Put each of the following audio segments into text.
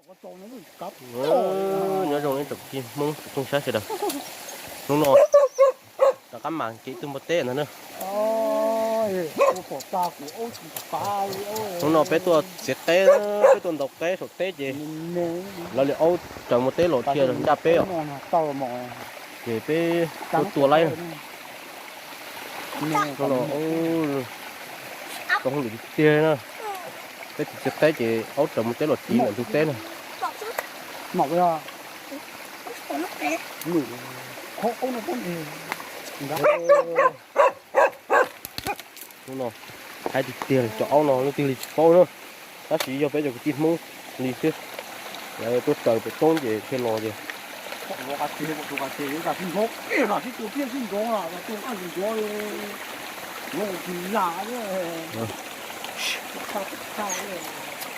Nyob zoo ib tsoom kwv tij Hmoob tsoom phooj ywg sawv daws. Hnub no rov qab mas kev tuaj npua teb ntag na. Hnub no peb tuaj txiav qeb, peb tuaj ntaus qeb saum teb ces lawv li aub raws npua teb los dhia ncaj peb os. Ces peb tuaj tua laib na. Hnub no zoo hauj lwm tiag tiag na. Peb txiav qeb ces aub raws npua teb los tiv ntawm ntug teb na. Hnub no haib tiag tiag, cov aub no leej twg li tsis paub na, tab sis yog peb cov kwv tij Hmoob li xwb. Lawv tuaj raws pem roob ces thiaj los ces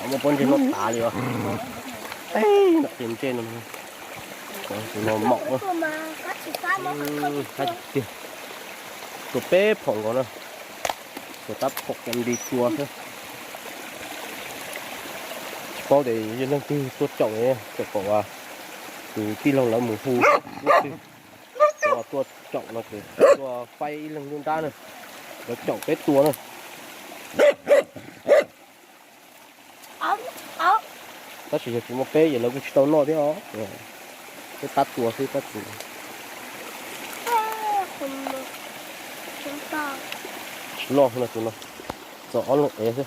muaj pob ntseg noj tas li os. Ej, noj qi ntsej no, tus no mom na. Haib tiag tiag, tua peb phom nkaus na. Tua tab phom nti tua xwb. Tsis paub tias yog leej twg tuaj caum, caum kom tus tij laug lawv mus hu leej twg tuaj caum no ces tuaj faib ib leeg nruab nrab na, lawv caum peb tua na. Tab sis yog tsis muaj peb ces lawv kuj tsis tau noj thiab os. Peb tab tua xwb tab sis tsis loj no, tus no txog ob leeg ev xwb.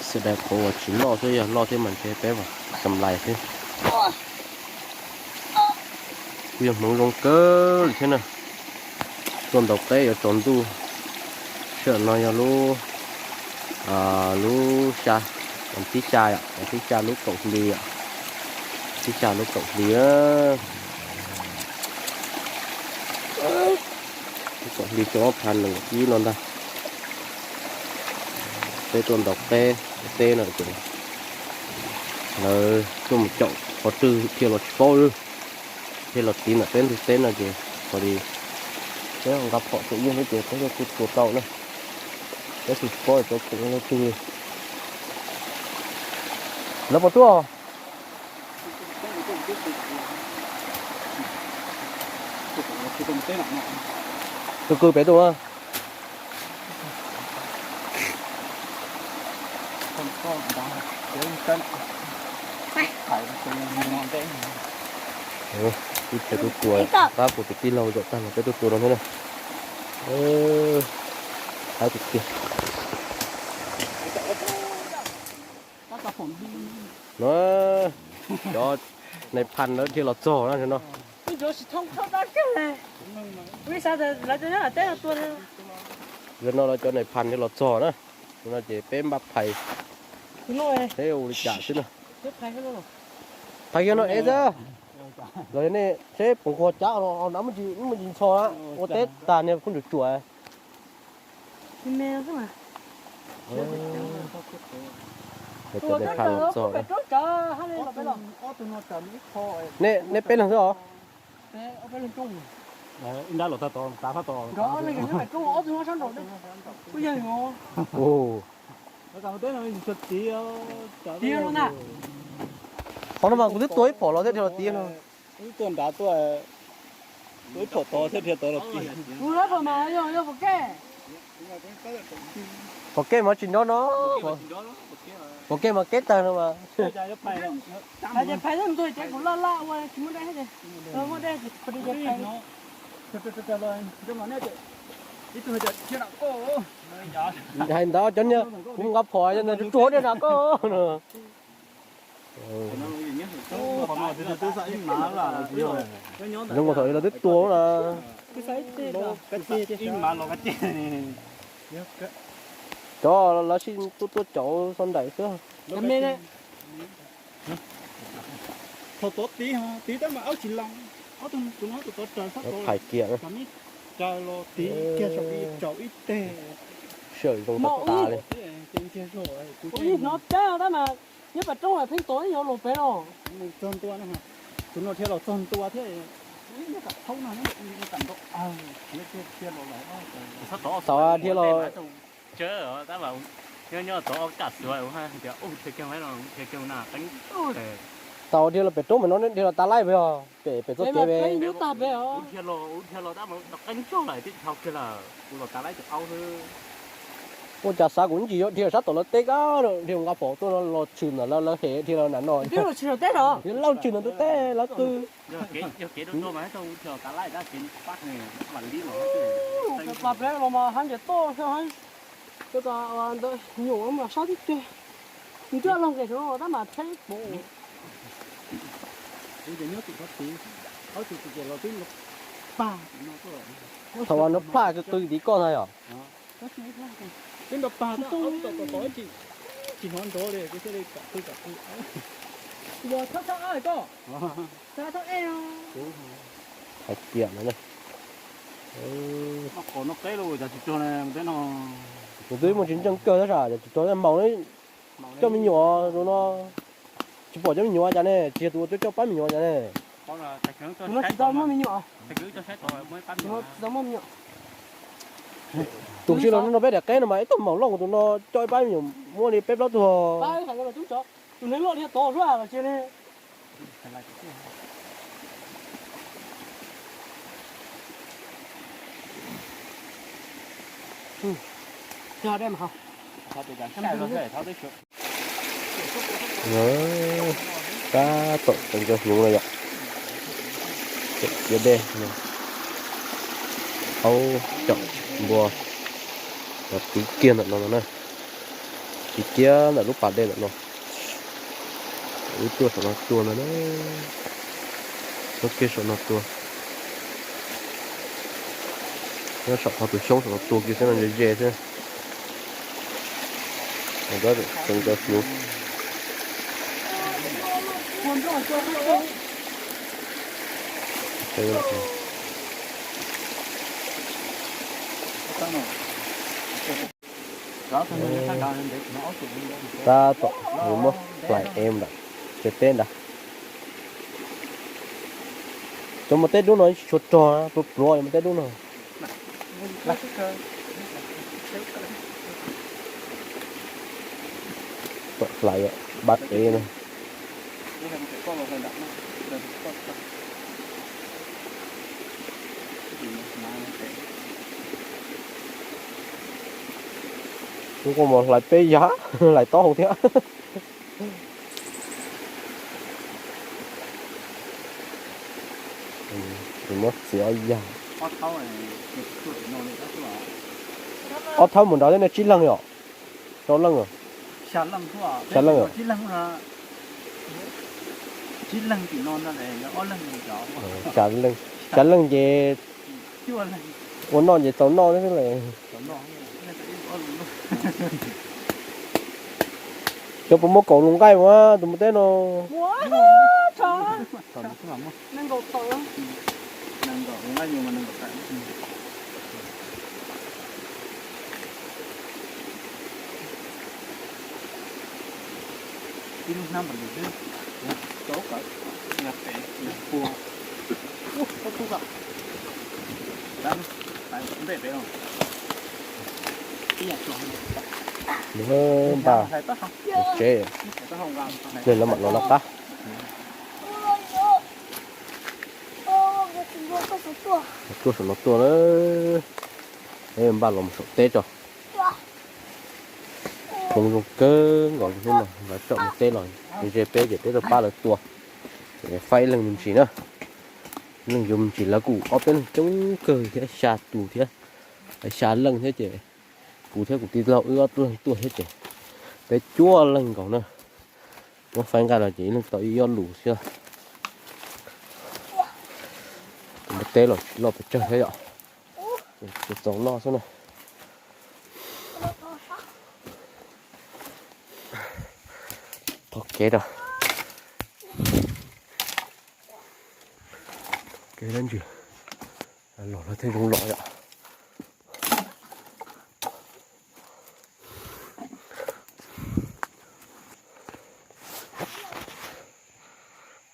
Xwb dais qhuav uas tsis loj xwb, yog loj thiab mas ntshe peb kam lais xwb. Kuj yog hmoov zoo kawg li thiab na. Tuaj ntaus qeb yuav tsaus ntuj. Sij hawm no yog lub, lub xya, thib xya yom, thib xya lub kaum hli yom. Thib xya lub kaum hli. Lub kaum hli xyoo ob phav nees nkaum ib no ntag. Peb tuaj ntaus qeb teb no ces lawv tuaj mus caum qhov twg thiaj los tsis paub, thiaj los tiv ntawm peb ntug teb no ces qhov li peb nqa phom tsuam yeej xwb ces peb kuj tua tau na. Peb tsis paub peb caum leej twg li. Lawv puas tuaj? Tus kwv pem tus na. Ib txhia tub tua, pab kuv tus tij laug zaum tag los peb tuaj tua no thiab na. Haib tiag tiag. No, cov nais phas lawv dhia los txog na no. Zaum no lawv cov nais phas dhia los txog na. No ces peb npaj phais seb ua li cas xwb na. Phais kiag no es xwb. Los nej seb puas nqua cab no, muaj ntsis ntxhov na, ua teb tag niag kuj ntsuam tsuam. Cov nais phas los txog. Nej peb leeg xwb os? Qhov no mas kuv twb tua ib phom los thiaj dhia los tiv no. Tua nrad tuaj, tua ib phom tod thiaj dhia tod los tiv. Pom kej mas tsis nrov no. Pom kej mas keb tag no mas. Hais ntawd cov niag kuv nqa phom tsuag tsuag dej nram koj no. Zoo nkaus thaum los twb tuag na. Cov lawv sib tuaj tuaj caum xov nraim xwb. Thaum tod tiv, tiv tab mas aub tsis los, ob tug no tus tod raws sab tod, phais kiag, raws los tiv kiag saum ib, raws ib teg. Sij hawm zoo tas tas li. Kuv yeej hnov tias tab mas nyob pem roob lawm pheej tos ib nyuag los pem los. Txog ntua, tus no dhia los txog ntua thiab. Thaum dhia los Tsawb tab mas nyob nyob tod ob kaj xuav hais tias ub dhia kiag no, dhia kiag na qeeb ub le. Tau dhia los pem roob pem no, dhia los tav laij pem os, pem pem txoj kev pem. Ub dhia los, ub dhia los tab mas qeeb tsaug lawm, tib dhau kiag lawm, kuv los tav laij tus aub xwb. Ua cas xav kuv ntsis yuav dhia sab tom lawv teb kab, dhia nqa phom tuaj no los tshwm ntawm lawv hem dhia los nram no. Dhia los tshwm ntawm teb, lawv tshwm ntawm teb lawv qw. Ntawd nyuam mas sab tib teg, nws twb los nqes saum no tab mas thaib pom. Thaum no plaj qw qw tim koj ntag yom. Tsis hnov nrov li, kuv thiaj li kam qw kam qw. Hais tias no, qos no qeb los cas tsis tuag ne, teb no. Kuv twb muaj tsis ntseeg kawg tab sis cas tsis tuag, maum coj me nyuam tus no. Tsis pom cov me nyuam cas ne, tsis yog tus ua cuab coj pab me nyuam cas ne. Tus no tsis tau muaj me nyuam. Tus no tsis tau muaj me nyuam. Tus sij los no peb daim qeb no mas ib tug maum loj tus no coj ib pab me nyuam muaj li peb plaub tug. Tus neeg loj dhia tod suab los tsis ne. Tab tom tseem nco hnyuv no yom. Ciab dej, aub caum npua, tiv kiag ntawm no na, tiv kiag ntawm lub pas dej ntawm no. Wb tuaj saum no tua ntag na, tuaj kiag saum no tua. Nyob saum qhov tus xyoob saum no tua kiag xwb no ze ze xwb. Tseem nco hnyuv. Tab tom muab hlais ev ntawm tsev teb ntag. Cov mus teb dub no tsis tshua rog, pluav pluav cov mus teb dub no. Tom hlais pab ev no. Kuv koj mus hlais peb yam, hlais taub hau thiab. Muab txiav ob yam. Ob thaub mus nrad thiab ne, tsib leeg yom? Rau leej? Xya leej os. Xya leej os. Xya leej ces ua noj ces txaus noj xwb lawm. Cov puas muaj kaum lus nqaij mas tus mus teb no? Npaj tsev, lawv mam los lawv qab. Tuaj saum no tuaj na, npaj los mus saum teb tso. Hmoov zoo kawg nkaus hnub no lawv tsom mus teb los ze peb ces peb tuaj pab lawv tua. Ces faib leej me ntsis na, leej yuav me ntsis lawv kuj ob peb leeg coob kawg thiab, xya tus thiab, xya leej thiab ces kuv thiab kuv tij laug wb ob leeg tuaj thiab ces peb cuaj leeg nkaus na. Muab faib nqaij los ces ib leeg tau ib ob lus thiab. Mus teb los tsis loj pes tsawg thiab yom, ces txaus noj xwb na. Thov kev rau, thov kev dab ntsis, los lawv thiaj zoo los yom.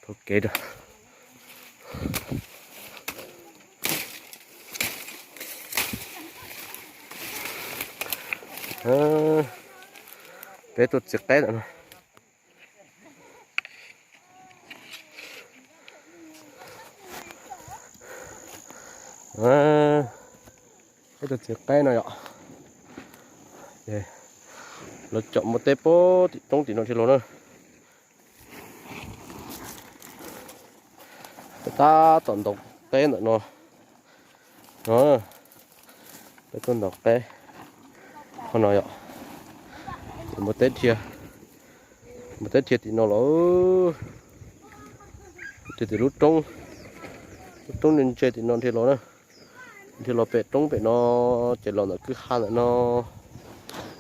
Thov kev rau. Peb tuaj txiv qaib ntawm no. Peb tuaj txiv qaib no yom. Lawv cov muaj teb puag tim roob tim no thiab los na. Peb tab tom ntaus qaib ntawm no. Peb tuaj ntaus qaib qhov no yom. Ces muaj teb dhia, muaj teb dhia tim no los. Dhia tim lub roob, lub roob ntse ntse tim no dhia los na. Dhia los pem roob pem no, ces los ntawm kwj ha ntawm no,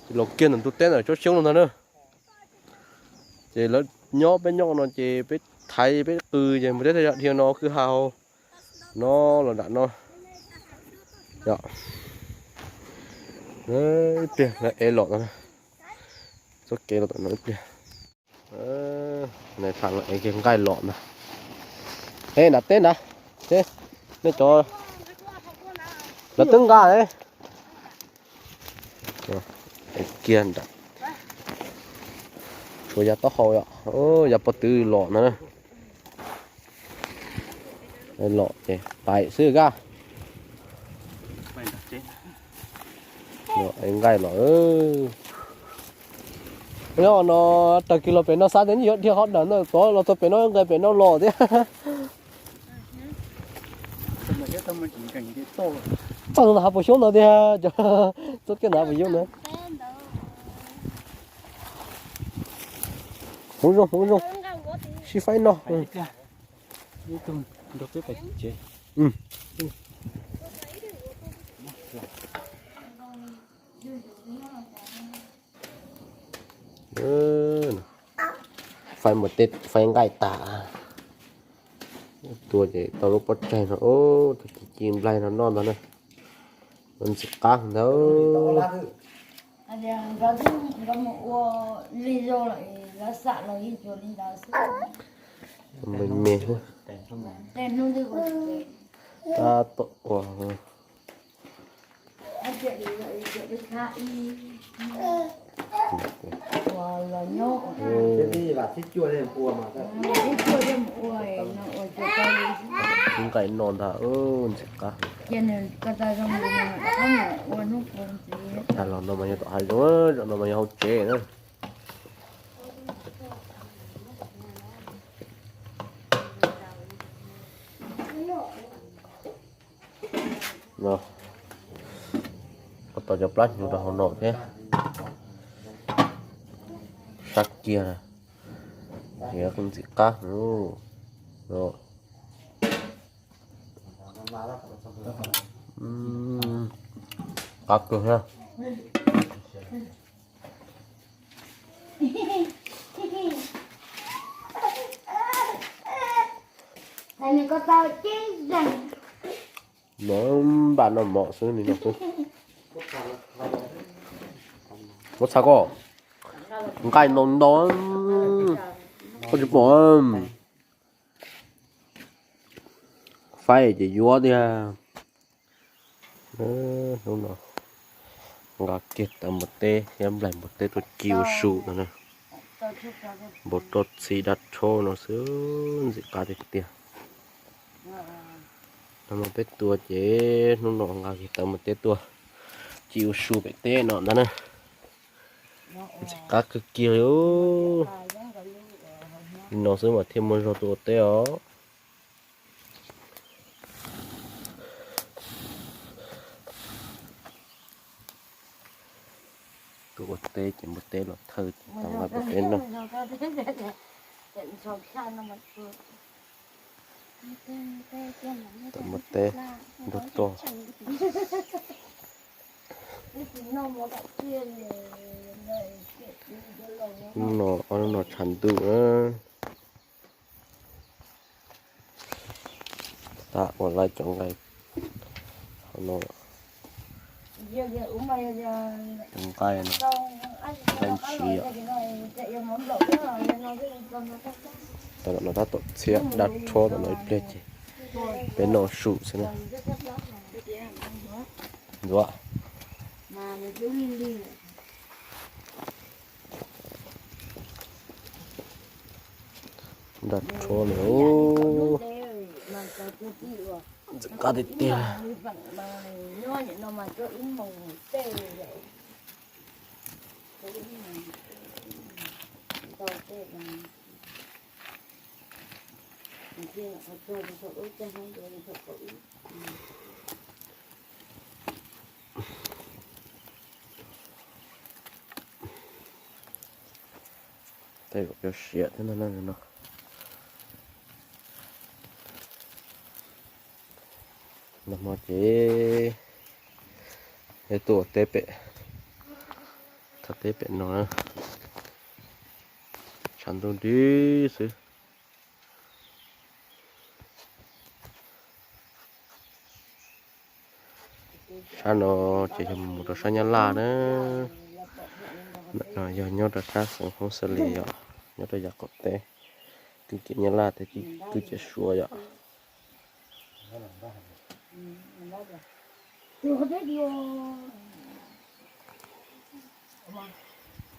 ces los kiag ntawm ntug teb ntawm tsob xyoob no ntag na. Ces lawv nyob, peb nyob no ces peb thaiv peb qw ces mus teb dhia no kwj ha hauv no los nram no. Ib pliag lawv ev los no, txoj kev los tom no ib pliag. Nais phas ev kiag nqaij los ntag. Eb, nram teb nrad, nej cov, lawv twb nqa kiag nram, tshuav yav taub hau, yav pob tw los no. Los ces pais xwb kaj. Ev nqaij los. Nyob no, tag kis los pem no xav tias nws yuav dhia qhov dawm ntawd tod los txog pem no nqes pem no los thiab. Txog ntawd hav pos xyoob ntawd tiag, txoj kev ntawd hav pos xyoob ntawd. Hmoov zoo, hmoov zoo, sib faib noj. Faib mus tej faib nqaij tas, tua ces tau lub pob tsaig no, tau ci ci nplaig no noj ntag na. Ntxim qab ntag. Me me, tab tom ua. Nqaij no ntag, ntxim qab. Tag los no mas yog tom hav zoov, zaum no mas yog hauv tsev na. Koj tau cov plab hnyuv rau hauv no thiab. Sab kiag na, ntxim qab. Qab kawg thiab. No npaj noj mov xwb li no xwb. Muab txhaj koj, nqaij ntau ntau, koj tsis pom. Faib ces yuav tiag. Hnub no nqa kiag tawv npua teb thiab nplaig npua teb tuaj ci ua su no na. Npau roj txhim dab tshob no xwb, ntxim qab tiag tiag. Nag hmo peb tua ces hnub no nqa kiag tawv npua teb tuaj ci ua su pem teb no ntag na. Ntxim qab kawg kiag li. Li no xwb mas thiaj muaj zog tuaj ua teb os. Tuaj ua teb ces npua teb los thawj ces tau nqa npua teb noj. Tau npua teb nrog roj. Hnub no ob hnub no tshav ntuj na. Tab ua laib cov nqaij no. Cov nqaij no, nqaij ntshiv yom. Tam no tab tom txhiab dab tshob tam no ib pliag ces peb noj su xwb na. Ntuav. Nraj rhuav lawm. Ntxim qab tiag tiag. Tej zaum cov siav thiab no no. Nag hmo ces yog tuaj ua teb pem, thav teb pem no, tshav ntuj nti xwb. Sab no ces yog mus rau sab Nyab Laj na. Yog nyob rau sab xeev Hoob Xab Lis yom, nyob rau yav qaum teb, kwj ciam Nyab Laj thiab kwj ciam Suav yom.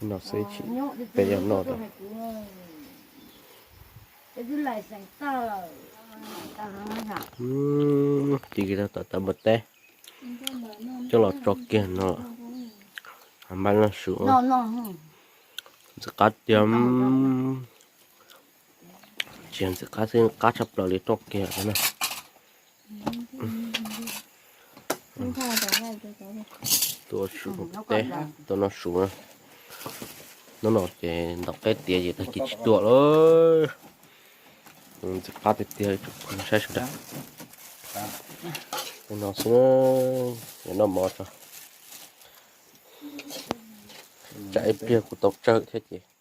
No xwb tsis, peb yog noj tas. Ci kiag tau tom tav npua teb coj los tso kiag no, npaj noj su. Ntxim qab tiag, tsis ntxim qab xwb, qab tshaj plaws li, roj kiag no. Tuaj su teb, tuaj noj su. Hnub no ces ntaus qeb tiav ces tag kis tsis tuaj lawm. Ntxim qab tiag tiag, saib sawv daws. Li no xwb, noj mov tso. Tsam ib pliag kuv tau tsawg thiab ces